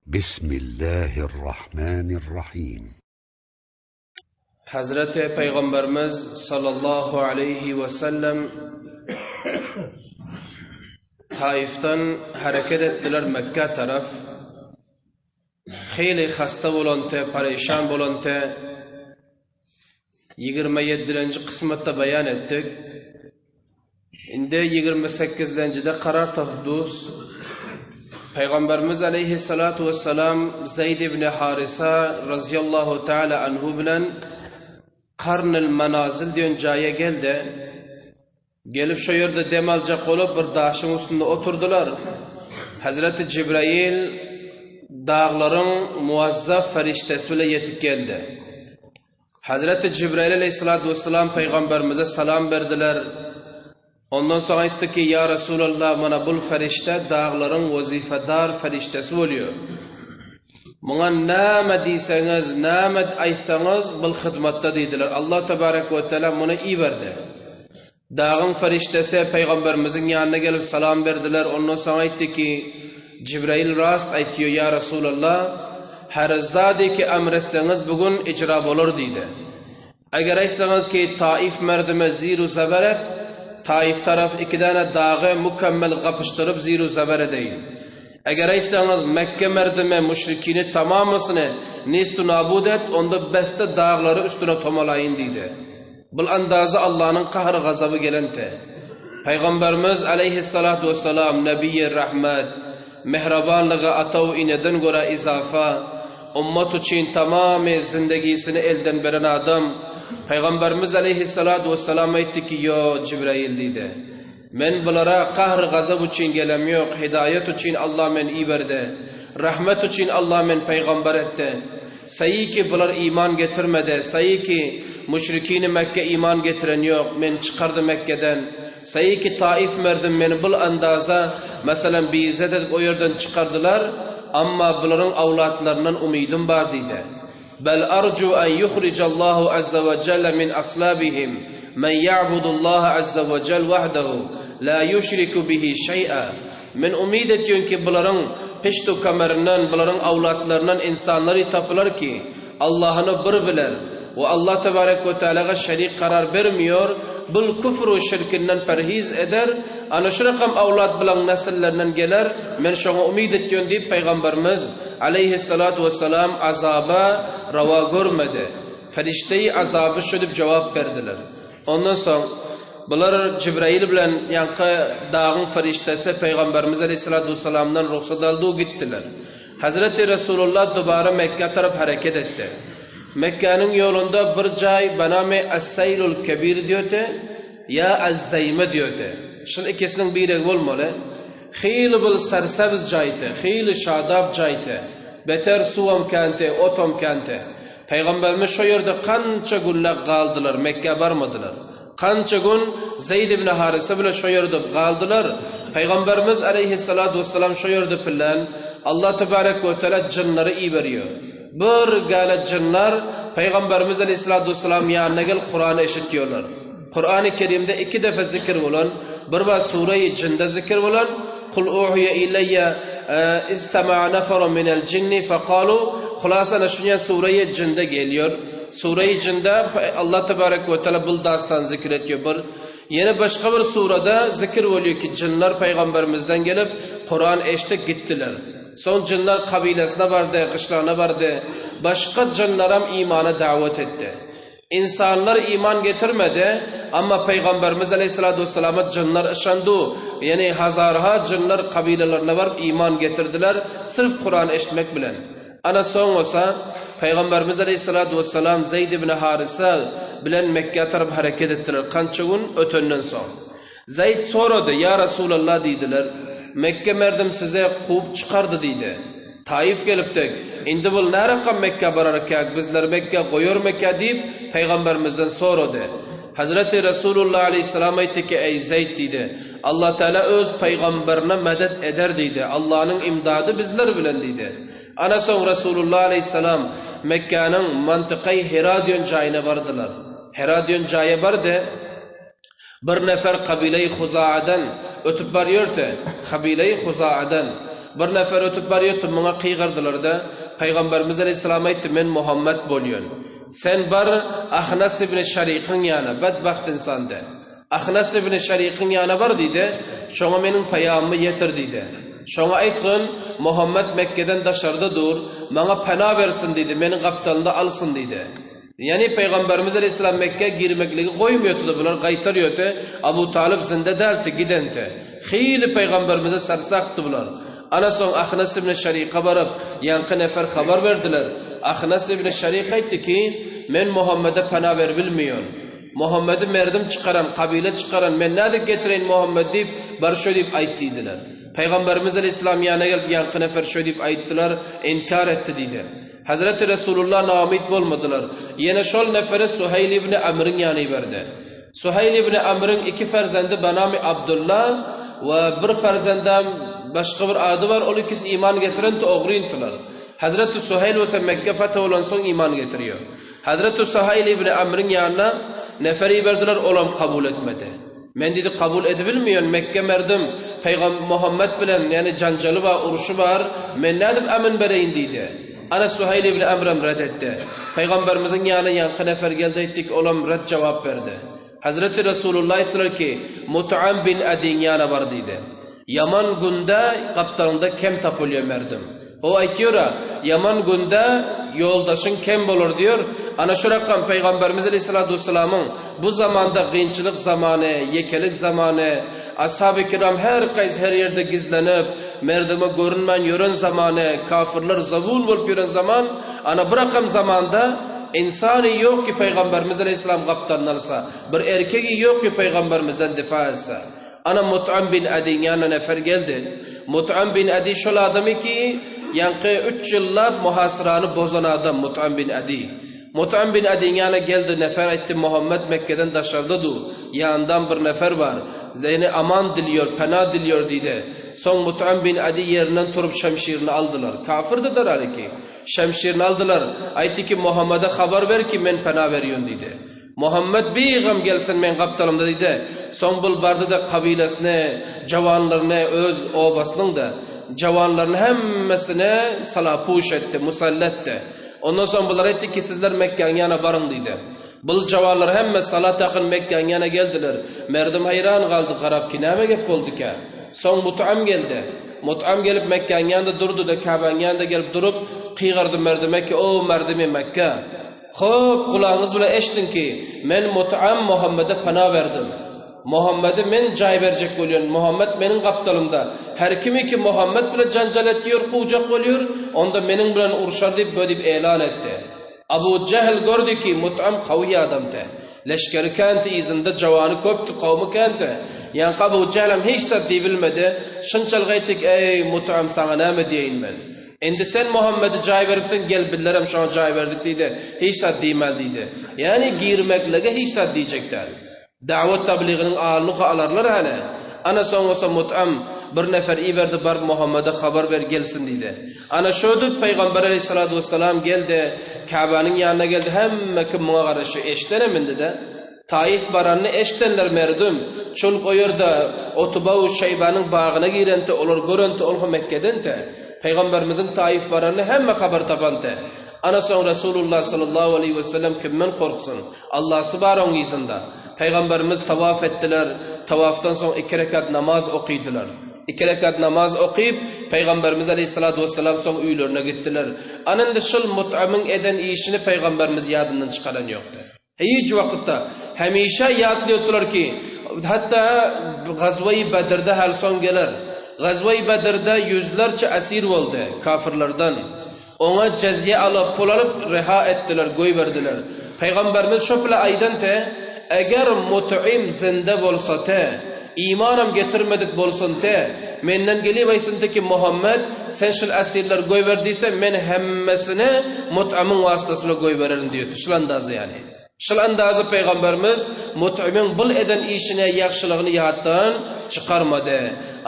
Bismillahirrahmanirrahim. Hazreti Peygamberimiz sallallahu aleyhi ve sellem Taif'ten hareket ettiler Mekke taraf. Xeyli hasta bolante, perişan bolante 27. kısmette beyan ettik. Indi 28-de karar tapduz. Peygamberimiz aleyhissalatu vesselam Zeyd ibn Harisa radıyallahu teala anhu bilen Karnıl Manazil diyen caya geldi. Gelip şu yerde dem alacak olup bir daşın üstünde oturdular. Hazreti Cibrail dağların muazzaf feriştesi ile yetip geldi. Hazreti Cibrail aleyhissalatu vesselam peygamberimize salam berdiler. Ondan soň aýtdy ki, Ýa Resulallah, mana bul ferişde daglaryň wezipedar ferişdesi bolýar. Muňa näme diýseňiz, näme aýtsaňyz, bul hyzmatda diýdiler. Allah tebarek we teala muny iberdi. Dagyň ferişdesi pygamberimiziň ýanyna gelip salam berdiler. Ondan soň aýtdy ki, Jibrail rast aýtýar, ýa Resulallah, her zady ki emr etseňiz bu gün icra bolar diýdi. Eger aýtsaňyz ki, Taif merdime zir-u zeber et, Taif taraf iki däne dagy mükemmel gapyşdyryp zir-u zeber edeýin. Eger aýtsaňyz, Mekke merdime müşrikini tamamysyny nest-u nabud et, onda beste daglary üstüne tomalaýyn diýdi. Bul andaza Allanyň gahr-gazaby gelente. Pygamberimiz aleýhissalatu wessalam Nebiýi rahmet, Mähribanlygy ata-u ineden görä izafa, ummat üçin tamamy zindegisini elden beren adam, Pygamberimiz aleýhissalatu wessalam aýtdy ki, Ýo, Jibrail diýdi. Men bulara gahr-gazap üçin gelem ýok, hidaýat üçin Allah meni iberdi. Rahmet üçin Allah meni pygamber etdi. Saýy ki bular iman getirmedi, saýy ki müşrikini Mekge iman getiren ýok, meni çykardy Mekgeden. Saýy ki Taif merdim meni bul andaza, meselem, biizzet edip o ýerden çykardylar, amma bularyň awlatlaryndan umydym bar diýdi. Bel arju en yuhrijallahu azza we jelle min aslabihim men ya'budullaha azza we jel wahdehu la yuşriku bihi şeý'a. Men umyt etýän ki bularyň pişt-u kamerinden, bularyň awlatlaryndan insanlary tapylar ki, Allahyny bir biler we Allah tebarek we tealaga şerik karar bermiýor, bul küfr u şirkinden perhiz eder, ana şu rakam awlat bulaň nesillerinden geler, men şoňa umyt etýän diýip Pygamberimiz, aleýhissalatu wessalam, azaba rawa görmedi. Ferişdeýi azaby şu diýip jogap berdiler. Ondan soň, bular Jibrail bilen ýaňky dagyň ferişdesi Pygamberimiz aleýhissalatu wessalamdan rugsat aldy we gitdiler. Hezreti Resulullah dubara Mekgä tarap hereket etdi. Mekgäniň ýolunda bir jaý banamy As-Saýlul Kebir diýöti, ýa Az-Zaýma diýöti. Şul ikisiniň biregi bolmaly. Hyly bir sersebz jaýty, hyly şadap jaýty. Beter suwam känti, otam känti. Pygamberimiz şo ýerde kança günläp galdylar, Mekgä barmadylar. Kança gün Zeýd ibn Harysa bilen şo ýerde galdylar. Pygamberimiz aleýhissalatu wessalam şo ýerde bilen Allah tebarek we teala jynlary iberýär. Bir gäle jynlar Pygamberimiz aleýhissalatu wessalam ýanyna gelip Kurany eşitýärler. Kurany Kerimde iki defa zikir bolan, bir bar sureýi Jynda zikir bolan, Kul uhiýe ileýe istema'a neferun minel jinni fekalu, hulasa ana şunýan sureýi Jynda gelýär. Sureýi Jynda Allah tebarek we teala bul dastany zikir etýär bir. Ýene başga bir surada zikir bolýar ki jynlar pygamberimizden gelip Kuran eşdip gitdiler. Soň jynlar kabilesyna bardy, gyşlagyna bardy. Başga jynlaram imana dawet etdi. Ynsanlar iman getirmedi, amma Pygamberimiz aleýhissalatu wessalama jynlar yşandu, ýagny hazarha jynlar kabylalarna baryp iman getirdiler, syrf Kurany eşitmek bilen. Ana soň bolsa, Pygamberimiz aleýhissalatu wessalam Zeýd ibn Harysa bilen Mekgä tarap hereket etdiler, kança gün ötenden soň. Zeýd sorady, Ýa Resulallah diýdiler, Mekge merdim size kowup çykardy diýdi. Taif gelipdik. Indi bul närakam Mekgä bararkäk, bizleri Mekgä goýarmykä diýip, Pygamberimizden sorady. Hezreti Resulullah aleýhissalam aýtdy ki, Eý Zeýd diýdi, Allatagala öz pygamberine medet eder diýdi. Allanyň imdady bizler bilen diýdi. Ana soň Resulullah aleýhissalam Mekgäniň mantykaý Hira diýen jaýyna bardylar. Hira diýen jaýa bardy. Bir nefer kabileýi Huzaadan ötüp barýardy. Kabileýi Huzaadan. Bir nefer ötüp barýardy, muňa gygyrdylar-da, Pygamberimiz aleýhissalam aýtdy, Men Muhammet bolýan. Sen bar, Ahnas ibn Şarikiň ýana, bedbagt ynsan de. Ahnas ibn Şarikiň ýana bar diýdi, şoňa meniň paýamymy ýetir diýdi. Şoňa aýtgyn, Muhammet Mekgeden daşarda dur, maňa pena bersin diýdi, meni gapdalynda alsyn diýdi. Ýagny Pygamberimiz aleýhissalam Mekgä girmekligi goýmaýardy-da, bular gaýtarýardy, Abu Talyp zinde däldi, gidenti. Hili Pygamberimize sersakdy bular. Ana soň Ahnas ibn Şarika baryp, ýaňky nefer habar berdiler. Ahnas ibn Şarik aýtdy ki, Men Muhammede pena beribilmeýän. Muhammedi merdim çykaran, kabile çykaran, men nädip getireýin Muhammed diýip, bar şo diýip aýt diýdiler. Pygamberimiz aleýhissalam ýanyna gelip ýaňky nefer şo diýip aýtdylar, inkar etdi diýdi. Hezreti Resulullah naumyt bolmadylar. Ýene şol neferi Suheýl ibn Amryň ýanyna iberdi. Suheýl ibn Amryň iki ferzendi banamy Abdulla we bir ferzendem başga bir ady bar, ol ikisi iman getirenti ogryntylar. Hezreti Suheýl bolsa Mekge feth bolansoň iman getirýär. Hezreti Suheýl ibn Amryň ýanyna nefer iberdiler, olam kabul etmedi. Men diýdi, kabul edibilmeýän Mekge merdim, Pygam Muhammet bilen, ýagny janjaly bar, urşy bar, men nädip amin bereýin diýdi. Ana Suheýl ibn Amram ret etdi. Pygamberimiziň ýanyna ýaňky nefer geldi aýtdy ki, olam ret jogap berdi. Hezreti Resulullah aýtdylar ki, Mut'am bin Adiň ýanyna bar diýdi. Ýaman günde gapdalyňda kem tapylýar merdim. O aýtýar-a, ýaman günde ýoldaşyň kem bolar diýer. Ana şu rakam Pygamberimiz aleýhissalatu wessalamyň bu zamanda gynçylyk zamany, ýekelik zamany, ashaby kiram her gaýsy her ýerde gizlenip, merdime görünmän ýören zamany, kafirler zabun bolup ýören zaman, ana bu rakam zamanda ynsany ýok ki Pygamberimiz aleýhissalam gapdalyny alsa, bir erkegi ýok ki Pygamberimizden difa etse. Ana Mut'am bin Adiň ýanyna nefer geldi. Mut'am bin Adi şol adamy ki, ýaňky üç ýyllap muhasyrany bozan adam Mut'am bin Adi. Mut'am bin Adiň ýanyna geldi nefer aýtdy, Muhammet Mekgeden daşarda du, ýanyndam bir nefer bar. Ýene aman dilýor, pena dilýor diýdi. Soň Mut'am bin Adi ýerinden turup şemşirini aldylar. Kafirdidir häliki. Şemşirini aldylar. Aýtdy ki, Muhammede habar ber ki, men pena berýän diýdi. Muhammet bigam gelsin meň gapdalymda diýdi. Soň bul bardy-da kabylasyny, jawanlaryny, öz obasynyň-da jawanlaryny hemmesini salapuş etdi, musalla etdi. Ondan soň bulara aýtdy ki, sizler Mekgäň ýanyna baryň diýdi. Bul jawanlar hemme sala takyn Mekgäň ýanyna geldiler. Merdum haýran galdy garap ki, näme gep boldy-kä? Soň Mut'am geldi. Mut'am gelip Mekgäň ýanynda durdy-da, Käbäň ýanynda gelip durup, gygyrdy merdume ki, O merdumi Mekge! Hop, gulagyňyz bilen eşdiň ki, men Mut'am Muhammede pana berdim. Muhammedi men jaý berjek bolýan, Muhammet meniň gapdalymda. Her kimi ki Muhammet bilen janjal etýär, kowjak bolýar, onda meniň bilen urşar diýip bödip elan etdi. Abu Jehl gördi ki, Mut'am kawy adamdy. Leşgeri känti, yzynda jawany köpdi, kowmy känti. Ýaňky Abu Jehlem hiç zat diýibilmedi. Şunçalyk aýtdy ki, Eý, Mut'am, saňa näme diýeýin men? Indi sen Muhammedi jaý beripsiň, gel bizlerem şoňa jaý berdik diýdi. Hiç zat diýmez diýdi. Ýagny girmeklige hiç zat diýjek däl. Dawet tabligynyň alyny-ha alarlar häli. Ana soň bolsa Mut'am bir nefer iberdi baryp Muhammede habar ber gelsin diýdi. Ana şödüp Pygamber aleýhissalatu wessalam geldi, Käbäniň ýanyna geldi, hemme kim muňa garaşýar, eşdenem indi-de. Taif baranyny eşdenler merdum, çünki o ýerde Utba we Şeýbanyň bagyna girente, olar görente, ol-ha Mekgedente. Pygamberimiziň Taif baranyny hemme habar tapante. Ana soň Resulullah sallallahu aleýhi wesellem kimden korksun? Allasy bar oň yzynda. Pygamberimiz tawaf etdiler, tawafdan soň iki rekat namaz okydylar. Iki rekat namaz okyp, Pygamberimiz aleýhissalatu wessalam soň öýlerine gitdiler. Ana indi şul Mut'amyň eden işini Pygamberimiz ýadyndan çykaran ýokdy. Hiç wagtda, hemişe ýatlaýardylar ki, hatda Gazwa-i Bedrde hal soň geler. Gazwa-i Bedrde ýüzlerçe esir boldy, kafirlerden. Oňa jezýe alyp, pul alyp, reha etdiler, goýberdiler. Pygamberimiz şo pula aýdan te, Eger Mut'im zinde bolsa te, imanam getirmedik bolsun te, menden gelip aýtsyn te ki, Muhammet, sen şul esirleri goýber diýse, men hemmesini Mut'amyň wasytasy bilen goýbererin diýipdi. Şul andaza ýagny. Şul andaza pygamberimiz Mut'amyň bul eden işine ýagşylygyny ýatdan çykarmady.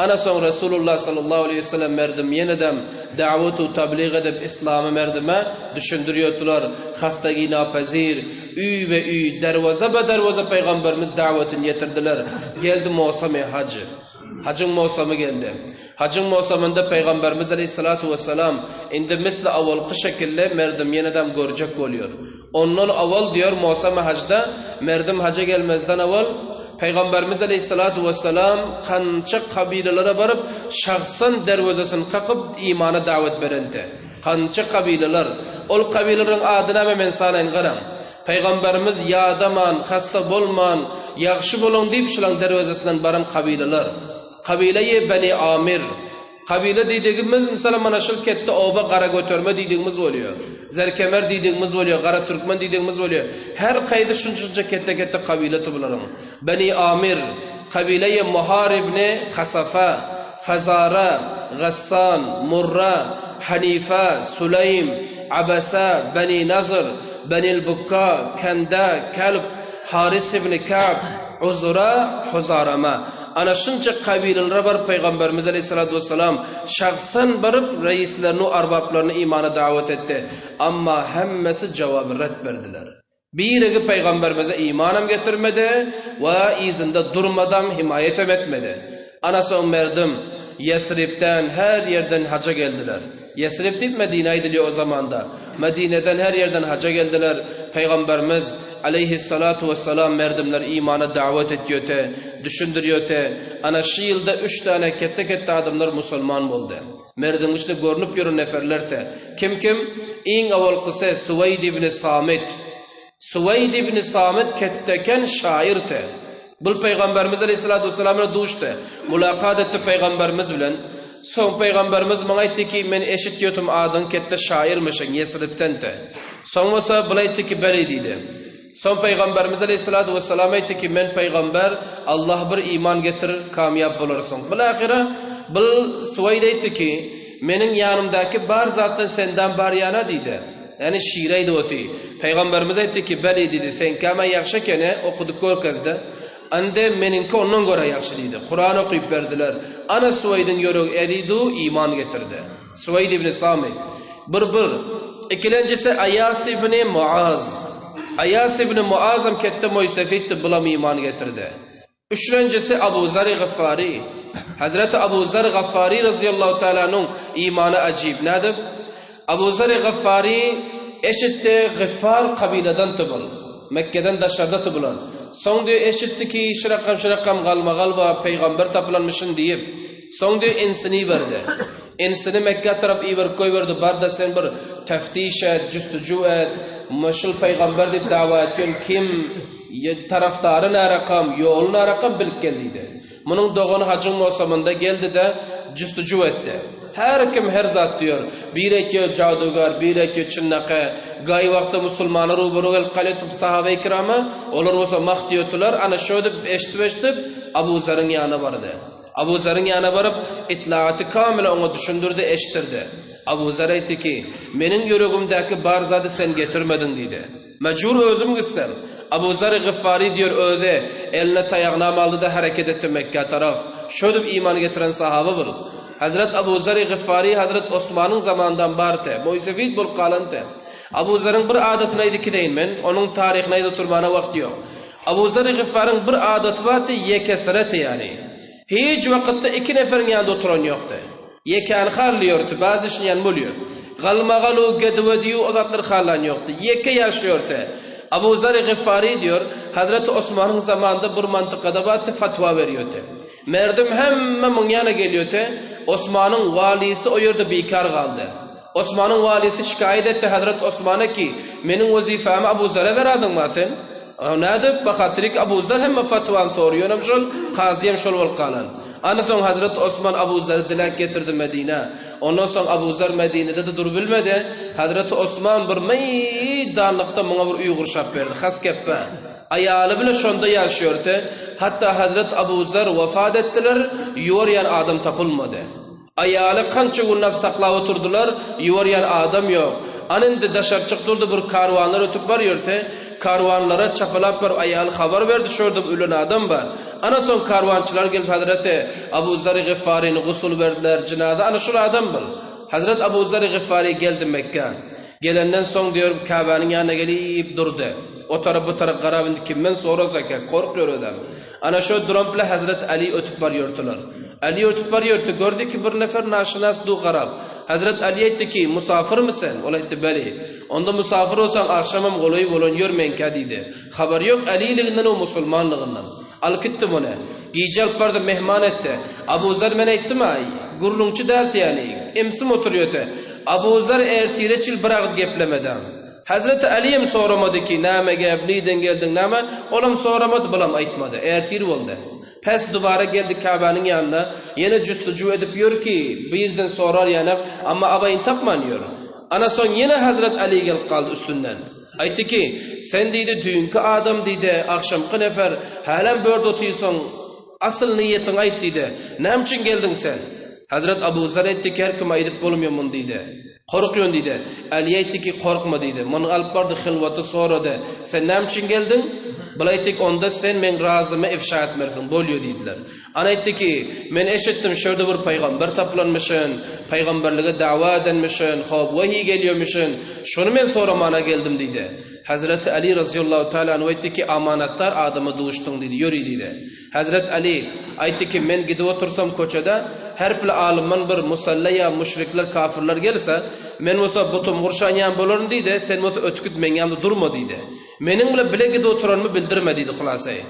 Ana soň Resulullah sallallahu aleýhi we sellem merdim ýenedem dawet u tablyg edip yslamy merdime düşündirýärdiler. Hastagi napezir, üý be üý, derweze be derweze pygamberimiz dawetini ýetirdiler. Geldi mowsamy haj. Hajyň mowsamy geldi. Hajyň mowsumynda Pygamberimiz aleýhissalatu wessalam indi misli awalky şekilde merdim ýenedem görjek bolýar. Ondan awal diýer mowsumy hajda merdim haja gelmezden awal Pygamberimiz aleýhissalatu wessalam kança kabylalara baryp şahsan derwezesini kakyp imana dawet berende. Kança kabylalar. Ol kabylalaryň ady näme men sanaýyn garaň. Pygamberimiz ýadaman, hasta bolman, ýagşy boluň diýip şulaň derwezesinden baran kabylalar. Kabylaýy Beni Amir. Kabyla diýdigimiz, meselem, mana şul ketde oba Garagöterme diýdigimiz bolýar. Zerkemer diýdigimiz bolýar, Gara Türkmen diýdigimiz bolýar. Her kaýsy şunça-şunça ketde-ketde kabylaty bularyň. Beni Amir, kabylaýy Muhar ibni Hasafa, Fazara, Gassan, Murra, Hanifa, Sulaým, Abasa, Beni Nazr, Benil Bukka, Kenda, Kelb, Haris ibni Ka'b, Uzra, Huzarama. Ana şunça kabylalara baryp Pygamberimiz aleýhissalatu wessalam şahsan baryp reislerini we arbaplaryny imana dawet etdi. Amma hemmesi jogaby ret berdiler. Birigi Pygamberimize imanam getirmedi we yzynda durmadam, himaýetem etmedi. Ana soň merdim Ýesribden her ýerden haja geldiler. Ýesrib diýip Medine aýdylýar o zamanda. Medineden her ýerden haja geldiler. Pygamberimiz, aleýhissalatu wessalam, merdimleri imana dawet etýöte, düşündirýöte. Ana şu ýylda üç däne ketde-ketde adamlar musulman boldy. Merdiň içinde görnüp ýören neferlerte. Kim-kim? Iň owalkysy Suweýd ibn Samit. Suweýd ibn Samit ketdeken şaýyrty. Bul Pygamberimiz aleýhissalatu wessalam bilen duşdy. Mulakat etdi Pygamberimiz bilen. Soň Pygamberimiz muňa aýtdy ki, men eşitýotum adyň ketde şaýyrmyşyň, Ýesribden-te. Soň bolsa bul aýtdy ki, beli diýdi. Soň Pygamberimiz aleýhissalatu wessalam aýtdy ki, men pygamber, Allah bir iman getir, kamýap bolarsyň. Bilahyra bul Suweýd aýtdy ki, meniň ýanymdaky bar zatdan senden bar ýana diýdi. Ýagny şir aýdyp oty. Pygamberimiz aýtdy ki, Beli diýdi, seňkäm-ä ýagşy ekeni, okudyp görkezdi. Indi meniňki ondan görä ýagşy diýdi. Kuran okyp berdiler. Ana Suweýdiň ýüregi eridi, iman getirdi. Suweýd ibn Samit. Bir bir. Ikilenjisi Aýas ibn Muaz. Aýas ibn Muazam ketde moýsefitdi, bulam iman getirdi. Üçlenjisi Abu Zary Gyffary. Hazreti Abu Zar Gaffary razyýallahu taala anhuň imany ajyp. Nädip? Abu Zary Gaffary eşitdi, Gyffar kabyladan tybul. Mekgeden daşarda tybulan. Soň diýip eşitdi ki, şu rakam şu rakam galmagal bar, pygamber tapylanmyşyn diýip. Soň diýip insini iberdi. Insini Mekgä tarap iberip goýberdi, bar-da sen bir teftiş et, jüstüju et, şul pygamber diýip dawa etýän kim? Tarapdary närakam, ýoly närakam bilip gel diýdi. Munuň dogany hajyň mowsumynda geldi-de, jüstüjüw etdi. Her kim her zat diýer. Biri aýtýar jadygär, biri aýtýar çynlakaý. Gaý wagtda musulmanlar rubaru gelip galýardy sahabeýi kirama, olar bolsa mah diýerdiler. Ana şöýdüp eşidip-eşidip Abu Zaryň ýanyna bardy. Abu Zaryň ýanyna baryp, itlaaty kamile oňa düşündirdi, eşitdirdi. Abu Zar aýtdy ki, Meniň ýüregimdäki bar zady sen getirmediň diýdi. Mejbur özüm gitsem. Abu Zar-y Gyffary diýer özi eline taýagynam aldy-da hereket etdi Mekgä taraf. Şödüp iman getiren sahaba bul. Hazret Abu Zar-y Gyffary Hazret Osmanyň zamanyndan bardy. Moýsefit bolup galandy. Abu Zaryň bir adatyny aýdyp gideýin men. Onuň taryhyny aýdyp oturmana wagt ýok. Abu Zar-y Gyffaryň bir adaty bardy, ýekesireti ýany. Hiç wakytda iki neferiň ýanynda oturan ýokdy. Ýekäni harlaýardy, bäzi işleýän bolýar. Galmagalu, gediwediýu o zatlary harlan ýokdy. Ýeke ýaşaýardy. Abu Zar-y Gyffary diýýär, Hazreti Osmanyň zamanynda bir mantykada bardy, fatwa berýärdi. Merdim hemme muň ýana gelýärdi. Osmanyň walysy o ýerde bikar galdy. Osmanyň walysy şikaýat etdi Hazreti Osmana ki, Meniň wezipami Abu Zara beradyňma sen? Nädip? Bahatryk Abu Zar hemme fatwany soraýanam şol, kazyýam şol bolup galan. Ana soň Hazreti Osman Abu Zary diläp getirdi Medinä. Ondan soň Abu Zar Medinede-de durubilmedi. Hazreti Osman bir meýdanlykda muňa bir öý gurşap berdi. Haskepbe. Aýaly bile şonda ýaşaýardy. Hatda Hazreti Abu Zar wefat etdiler, ýorýan adam tapylmady. Aýaly kança günläp saklap oturdylar, ýuwarýan adam ýok. Ana indi daşarçyk durdy bir karwanlar ötüp barýarty. Karwanlara çapalap baryp aýaly habar berdi, şu ýerde bir ölen adam bar. Ana soň karwançylar gelip Hazreti Abu Zary Gyffaryny gusul berdiler, jynaza ana şul adam bul. Hazret Abu Zary Gyffary geldi Mekgä. Gelenden soň diýer Käbäniň ýanyna gelip durdy. O tarap bu tarap garap indi kimden sorasa-ka, korkýar özem. Ana şo duran bile Hazret Aly ötüp barýardylar. Ali ötüp barýardy, gördi ki, bir nefer naşynas du garap. Hazret Ali aýtdy ki, Musafyrmy sen? Ol aýtdy, Beli. Onda musafyr bolsaň, agşamam golaý bolan ýör meňkä diýdi. Habary ýok Aliliginden we musulmanlygyndan. Alyp gitdi muny. Gije alyp bardy, mehman etdi. Abu Zer men aýtdym-a, gürrüňçi däldi ýaly, ymsym oturýardy. Abu Zer ertire çil bir agyz geplemedi. Hezreti Aly hem soramady ki, näme gep, nirden geldiň, näme? Olam soramady, bulam aýtmady. Ertir boldy. Pes dubara geldi Käbäniň ýanyna, ýene jüstüjü edip ýör ki, birden sorar ýanak, amma abaýyny tapman ýör. Ana soň ýene Hezret Aly gelip galdy üstünden. Aýtdy ki, sen diýdi, düýnki adam diýdi, agşamky nefer, hälem börde otyrsyň, asyl niýetiňi aýt diýdi. Näme üçin geldiň sen? Hezret Abu Zer aýtdy ki, her kime aýdyp bolmaýar muny diýdi. Korkýan diýdi. Aly aýtdy ki, korkma diýdi. Muny alyp bardy hylwata sorady. Sen näme üçin geldiň? Bul aýtdy ki, onda sen meň razymy ifşa etmersiň, bolýa diýdiler. Ana aýtdy ki, men eşitdim şu ýerde bir pygamber tapylanmyşyn, pygamberlige dawa edenmişin, hop wehiý gelýärmişin, şony men soramana geldim diýdi. Hezreti Aly razyýallahu taala anhu aýtdy ki, amanatdar adama duşduň diýdi, ýöri diýdi. Hezret Aly, aýtdy ki, men gidip otursam köçede, her pil alymdan bir musalla ýa müşrikler, kafirler gelse, men bolsa butum gurşanýan bolaryn diýdi, sen bolsa ötüp git meň ýanymda durma diýdi. Meniň bile bile gidip oturanymy bildirme diýdi hulasaýy.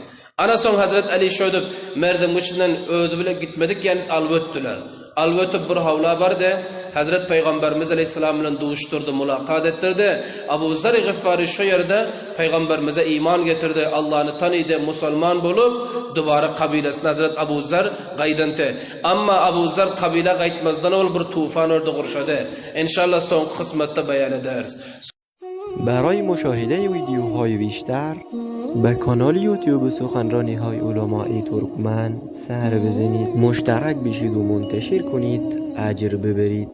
Ana soň Hezret Aly şöýdip merdiň içinden özi bile gitmedik ýaly alyp ötdüler. Alyp ötüp bir howla bardy. Hezret Pygamberimiz aleýhissalam bilen duşdurdy, mulakat etdirdi. Abu Zar-y Gyffary şo ýerde Pygamberimize iman getirdi, Allany tanydy, musulman bolup, dubara kabylasyna Hezret Abu Zar gaýdynty. Amma Abu Zar kabyla gaýtmazdan owal bir tufan ördi gurşady. Enşalla soňky kysmatda beýan ederis. برای مشاهده ویدیوهای بیشتر به کانال یوتیوب سخنرانی های علمای ترکمن سر بزنید مشترک بشید و منتشر کنید اجر ببرید.